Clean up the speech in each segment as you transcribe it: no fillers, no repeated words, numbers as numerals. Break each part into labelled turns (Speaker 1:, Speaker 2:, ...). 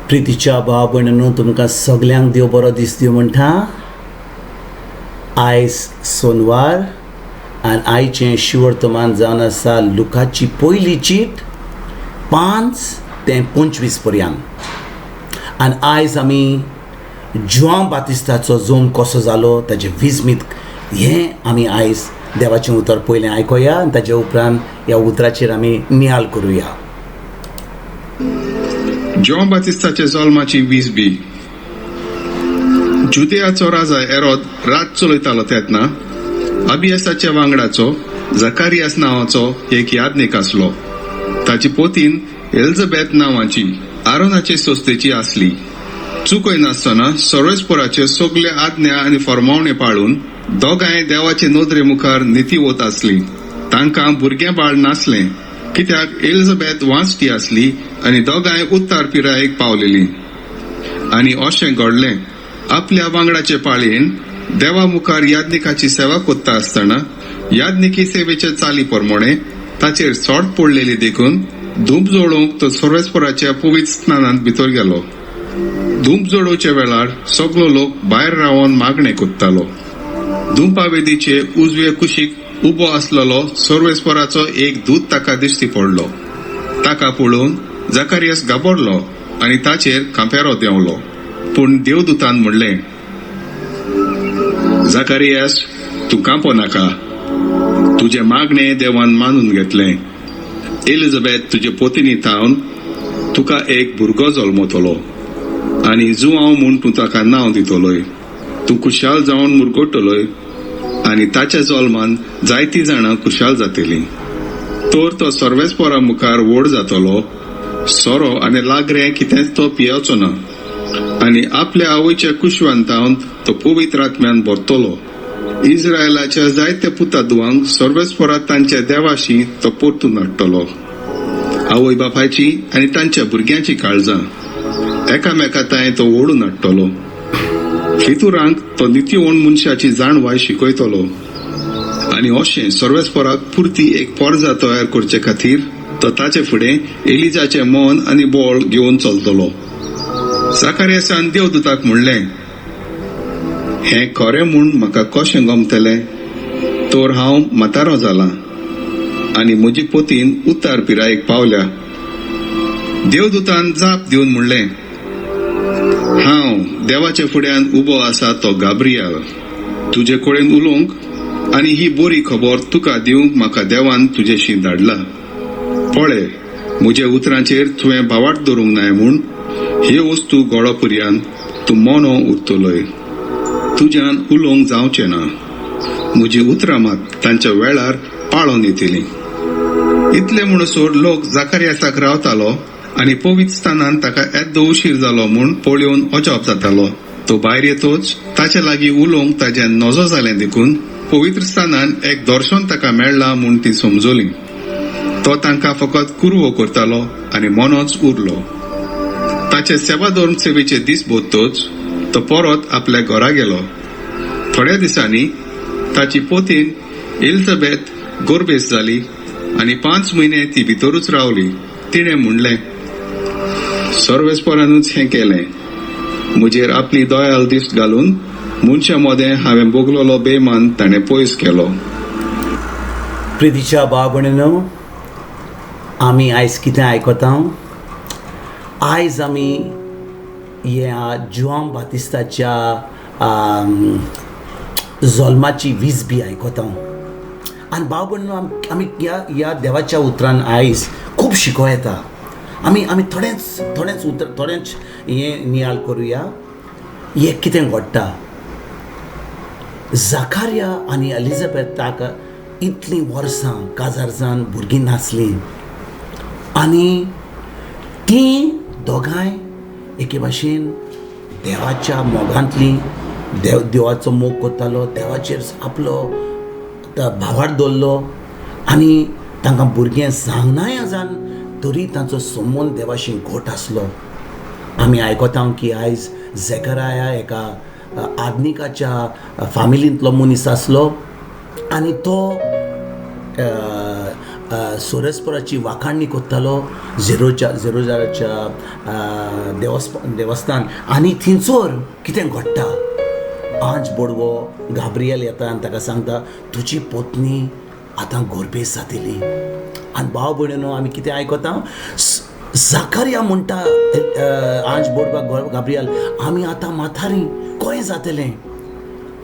Speaker 1: प्रितीच्या भाव भयणींनो, तुमकां सगल्यांक देव बरो दीस दिवं म्हणटा. आयज सोनवार आनी आयचें शिवर्तमान जावन आसा लुकाची पयली चीट 5 ते 25 पर्यंत. आनी आयज आमी जुआंव बातिस्ताचो जल्म कसो जालो ताजें विजमीत हें आमी आयज देवाचें उतर पयलें आयकुया आनी ताजे उपरांत ह्या उतराचेर आमी नियाळ करुया.
Speaker 2: ज्यों बातिस्ताच्या जल्माची वीज बी. जुदेयाचो राजा एरोद रात चलयतालो तेन्ना अबियासाच्या वांगडाचो जकारियास नांवाचो एक याज्ञीक आसलो. ताची पोतीन एलिझाबेथ नांवाची आरोनाचे संस्थेची आसली. चुकय नासतना सर्वेस्पोराचे सगळे आज्ञा आनी फर्मावणे पाळून दोगांय देवाचे नदरे मुखार नितीवत आसली. तांकां भुरगें बाळ नासलें, कित्याक एलिझाबेथ वांचटी आसली आनी दोगांय उत्तर पिरायेक पावलेली. आनी अशें घडलें, आपल्या वांगडाचे पाळयेन देवा मुखार याज्ञिकाची सेवा करता आसतना याज्ञिकी सेवेचे चाली प्रमाणे ताचेर सोट पडलेली देखून धूप जळोवंक तो सर्वेस्पराच्या पवित्र स्नानांत भितर गेलो. धूप जळोवच्या वेळार सगलो लोक भायर रावन मागणें करतालो. धुंपावेदीचे उजवे कुशीक उबो आसलेलो सर्वेस्पराचो एक दूत ताका दिश्टी पडलो. ताका पळोवन जकारियस घाबरलो आनी ताचेर खांपेरो देंवलो. पूण देवदूतान म्हणलें, जकारियस, तूं कांपो नाका, तुजें मागणें देवान मानून घेतलें. एलिझाबेथ तुजे पोतिनी थावन तुका एक भुरगो जल्मतलो आनी जुआंव म्हूण तूं ताका नांव दितलोय. तूं खुशाल जावन मुरगटलोय आनी ताच्या जल्मान जायतीं जाणां खुशाल जातलीं. तर तो सर्वेस्परा मुखार व्हड जातलो, सोरो आनी लागरें कितेंच तो पियेवचो ना आनी आपल्या आवयच्या कुशवान थावन तो पवित्र आत्म्यान भरतलो. इस्रायलाच्या जायत्या पुता दुवांक सर्वेस्परा तांच्या देवाशी तो परतून हाडटलो. आवय बापायची आनी तांच्या भुरग्यांची काळजां एकामेका तांय तो ओडून हाडटलो. फितुरांक तो नितीवण मनशाची जाणवाय शिकयतलो आनी अशें सर्वेस्पराक पुरती एक पोरजा तयार करचे खातीर तो ताचे फुडें एलिजाचें मन आनी बळ घेवन चलतलो. जाकारियासान देवदूताक म्हणलें, हें खरें म्हूण म्हाका कशें गमतलें? तर हांव म्हातारो जालां आनी म्हजी पोतीन उतार पिरायेक पावल्या. देवदूतान जाप दिवन म्हणलें, हांव देवाच्या फुड्यान उबो आसा तो गाब्रियाल. तुजे कडेन उलोवंक आनी ही बरी खबर तुका दिवंक म्हाका देवान तुजेशी धाडला. पळय, म्हज्या उतरांचेर तुवें भावाट धरूंक नाय म्हूण हे वस्तू गोडो पर्यान तूं मोनो उरतलोय. तुज्यान उलोवंक जावचें ना. म्हजी उतरां मात तांच्या वेळार पाळोन येतलीं. इतले म्हणसर लोक जाकारियासाक रावतालो आनी पवित्र स्थानान ताका येद्दो उशीर जालो म्हूण पळोवन अजाप जातालो. तो भायर येतोच ताचे लागीं उलोवंक ताज्यान नजो जालें देखून पवित्र स्थानान एक दर्शन ताका मेळ्ळां म्हूण ती समजली. तो तांकां फकत कुरवो करतालो आनी मोनोच उरलो. ताचे सेवा धर्म सेवेचे दीस भोगतोच तो परत आपल्या घरा गेलो. थोड्या दिसांनी ताची पोतीन एलिझाबेथ गोरबेस जाली आनी 5 म्हयने ती भितरूच रावली. तिणें म्हणलें, सर्वेस्परानूच हें केलें. म्हजेर आपली दयाल दिश्ट घालून मनशां मदें हांवें भोगलेलो बेमान ताणें पयस केलो.
Speaker 1: प्रितीच्या भाव भयणींनो, आमी आयज कितें आयकता? आयज आमी ह्या जुआंव बातिस्ताच्या जल्माची वीज बी आयकता. आनी भाव भयणींनो, आमी ह्या देवाच्या उतरान आयज खूब शिको येता. आमी आमी थोडेंच थोडेंच उतर थोडेंच हें नियाळ करुया. हें कितें घडटा, जाकारिया आनी एलिझाबेथाक इतलीं वर्सां काजार जावन भुरगीं नासलीं आनी तीं दोगांय एके भाशेन देवाच्या मोगांतलीं, देवाचो मोग करतालो, देवाचेर आपलो भावार्थ दवरलो आनी तांकां भुरगें जावनाय जावन तरी तांचो संबंद देवाशी घट आसलो. आमी आयकता की आयज जेकराया एका आदनिकाच्या फामिलींतलो मनीस आसलो आनी तो सोरेस्पराची वाखाणणी कोत्तालो झेरोच्या झेरोजाराच्या देवस्थान आनी थंयसर कितें घडटा, आंज बोडवो गाब्रियल येता आनी ताका सांगता तुजी पत्नी आतां गोरबेज जातली. आनी भाव भयणीनो आमी कितें आयकता, जाकारिया म्हणटा आंज बोडवा गाब्रियल आमी आतां म्हातारी खंय जातलें.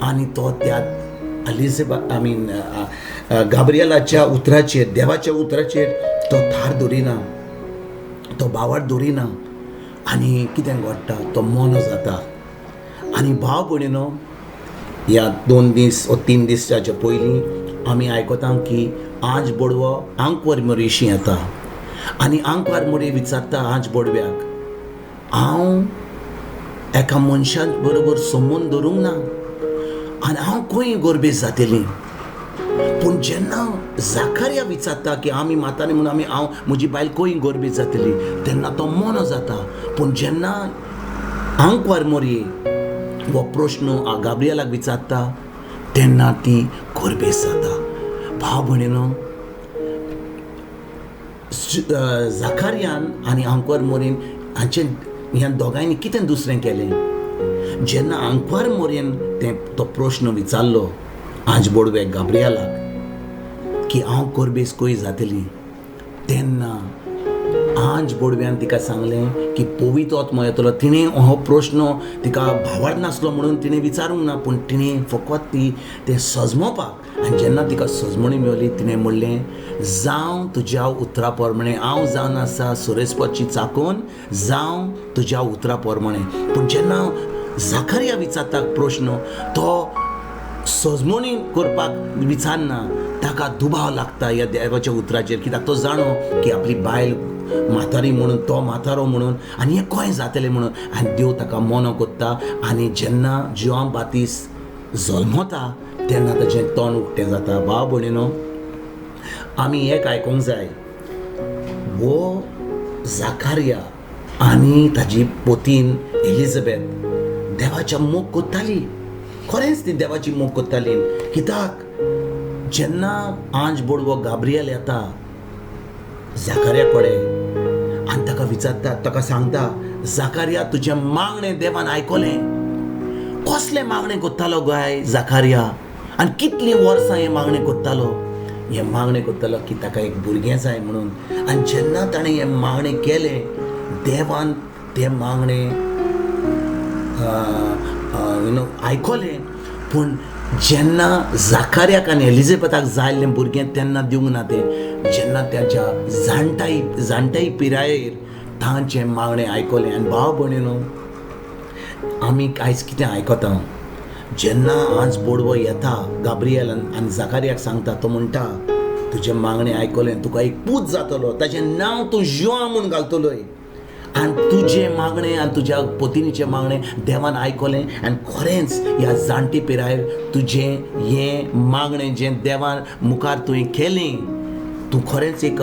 Speaker 1: आनी तो त्या एलिझाबेथ I mean गाब्रियलाच्या उतराचेर, देवाच्या उतराचेर तो थार दवरिना, तो भावार दवरिना आनी कितें घडटा, तो मोनो जाता. आनी भाव भयणीनो ह्या 2 दीस ओ 3 दिसाच्या पयलीं आमी आयकता की आंज बोडवो आंकवार मोरीशी येता आनी आंकवार मोरी विचारता आंज बोडव्याक, हांव एका मनशा बरोबर संबंद दवरूंक ना आनी हांव खंय गोरबेज जातली. पूण जेन्ना जाकारिया विचारता की आमी म्हातारी म्हणून आमी हांव म्हजी बायल खंय गोरबेज जातली तेन्ना तो मोनो जाता. पूण जेन्ना आंकवार मोरी हो प्रश्न गाब्रियलाक विचारता तेन्ना ती गोरबेज जाता. भाव भयणीनो जाकारियान आनी आंकवार मोरीन हांचे ह्या दोगांयनी कितें दुसरें केलें, जेन्ना आंकवार मोरयेन तें तो प्रश्न विचारलो आंज बोडवे गाब्रियलाक की हांव गोरबेज खंय जातली, तेन्ना आंज बोडव्यान तिका सांगलें की पवित्र आत्मो येतलो. तिणें हो प्रश्न तिका भावार्थ नासलो म्हणून तिणें विचारूंक ना, पूण तिणें फकत ती तें सजमोवपाक. आनी जेन्ना तिका सजमणी मेवली तिणें म्हणलें जावं तुज्या उतरा प्रमाणें, हांव जावन आसा सोरेस्पची चाकून, जावं तुज्या उतरा प्रमाणें. पूण जेन्ना जाकारिया विचारता प्रश्न तो सजमणी करपाक विचारना, ताका दुबाव लागता ह्या देवाच्या उतराचेर, कित्याक तो जाणो की आपली बायल म्हातारी म्हणून, तो म्हातारो म्हणून आनी हें खंय जातलें म्हणून. आनी देव ताका मोनो कोत्ता आनी जेन्ना जुआंव बातीस जल्मता तेन्ना ताचें तोंड उक्तें जाता. भाव भयणीनो आमी एक आयकूंक जाय, हो जाकारिया आनी ताजी पोतीन एलिझाबेथ देवाच्या मोग कोत्ताली, खरेंच ती देवाची मोग कोत्ताली. कित्याक जेन्ना आंज बोडवो गाब्रियल येता जाकारिया कडेन आनी ताका विचारता, ताका सांगता जाकारिया तुजें मागणें देवान आयकलें. कसलें मागणें कोत्तालो गाय जाकारिया आनी कितलीं वर्सां हें मागणें कोत्तालो, हें मागणें कोत्तालो की ताका एक भुरगें जाय म्हणून. आनी जेन्ना ताणें हें मागणें केलें देवान तें मागणें you know आयकलें. पूण जेन्ना जाकारियाक आनी एलिझाबेथाक जाय आसलें भुरगें तेन्ना दिवंक ना तें, जेन्ना ताच्या जाणटाई पिरायेर तांचें मागणें आयकलें. आनी भाव भयणीनो आमी आयज कितें आयकता, जेन्ना आज बोडवो येता गाब्रियल आनी जाकारियाक सांगता, तो म्हणटा तुजें मागणें आयकलें, तुका एक पूत जातलो, ताचें नांव तूं जुआंव म्हूण घालतलोय. आनी तुजें मागणें आनी तुज्या पतिनीचें मागणें देवान आयकलें आनी खरेंच ह्या जाणटे पिरायेर तुजें हें मागणें जें देवान मुखार तुवें केलें, तूं खरेंच एक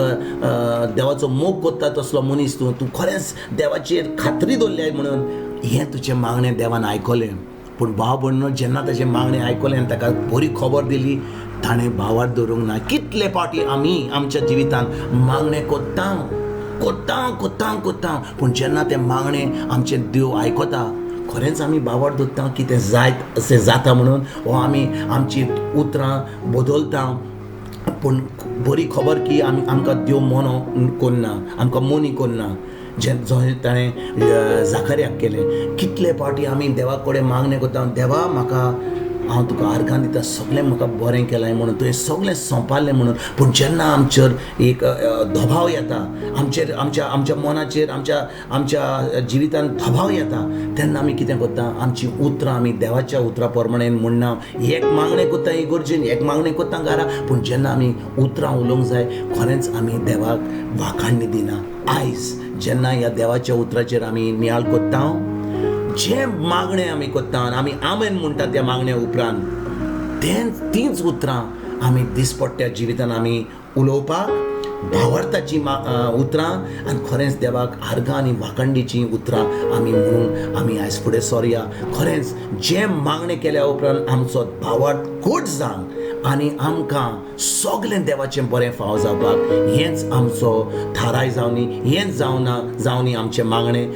Speaker 1: देवाचो मोग कोत्ता तसलो मनीस तूं, तूं खरेंच देवाचेर खात्री दवरल्याय म्हणून हें तुजें मागणें देवान आयकलें. पूण भाव भयणीनो जेन्ना ताचें मागणें आयकलें आनी ताका बरी खबर दिली, ताणें भावार दवरूंक ना. कितले फावटी आमी आमच्या जिवितांत मागणें कोत्ता कोत्ता कोत्ता कोत्ता, पूण जेन्ना तें मागणें आमचें देव आयकता खरेंच आमी भावार दवरता की तें जायत अशें जाता म्हणून, वो आमी आमची उतरां बदलता. पूण बरी खबर की आमी आमकां देव मोनो कोन्ना, आमकां मोनी कोन्ना, जे जंय ताणें जाकारियाक केलें. कितले फावटी आमी देवा कडेन मागणें करता, देवा म्हाका हांव तुका आर्गां दिता, सगळें म्हाका बरें केलां म्हणून, तुवें सगळें सोंपारलें म्हणून. पूण जेन्ना आमचेर एक दबाव येता, आमचेर आमच्या आमच्या मनाचेर आमच्या आमच्या जिवितान दबाव येता, तेन्ना आमी कितें करता, आमची उतरां आमी देवाच्या उतरां प्रमाणे म्हणना, एक मागणें करता इगर्जेन, एक मागणें करता घरा, पूण जेन्ना आमी उतरां उलोवंक जाय खरेंच आमी देवाक वाखाणणी दिना. आयज जेन्ना ह्या देवाच्या उतराचेर आमी नियाळ करता, जे मागणें आमी करता आनी आमी आमेन म्हणटा त्या मागण्या उपरांत तींच उतरां आमी दिसपट्ट्या जिवितान आमी उलोवपाक भावार्थाची उतरां आनी खरेंच देवाक आर्गां आनी वाखंडीचीं उतरां आमी म्हणून आमी आयज फुडें सोरया. खरेंच जें मागणें केल्या उपरांत आमचो भावार्थ घट जावन आनी आमकां सगलें देवाचें बरें फावो जावपाक हेंच आमचो थाराय जावनी, हेंच जावना जावनी आमचें मागणें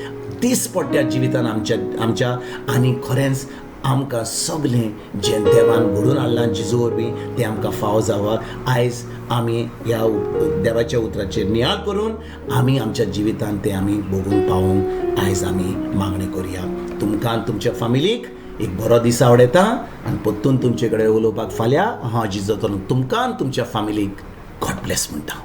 Speaker 1: दिसपट्ट्या जिवितान आमच्या आमच्या. आनी खरेंच आमकां सगलें जें देवान घडून हाडलां जेजू वरवीं तें आमकां फावो जावपाक आयज आमी ह्या देवाच्या उतराचेर नियाळ करून आमी आमच्या जिवितान तें आमी भोगून पावोवंक आयज आमी मागणी करुया. तुमकां तुमच्या फामिलीक एक बरो दीस आवडटा आनी परतून तुमचे कडेन उलोवपाक फाल्यां हांव जिजो तुमकां आनी तुमच्या फामिलीक गॉड ब्लेस म्हणटा.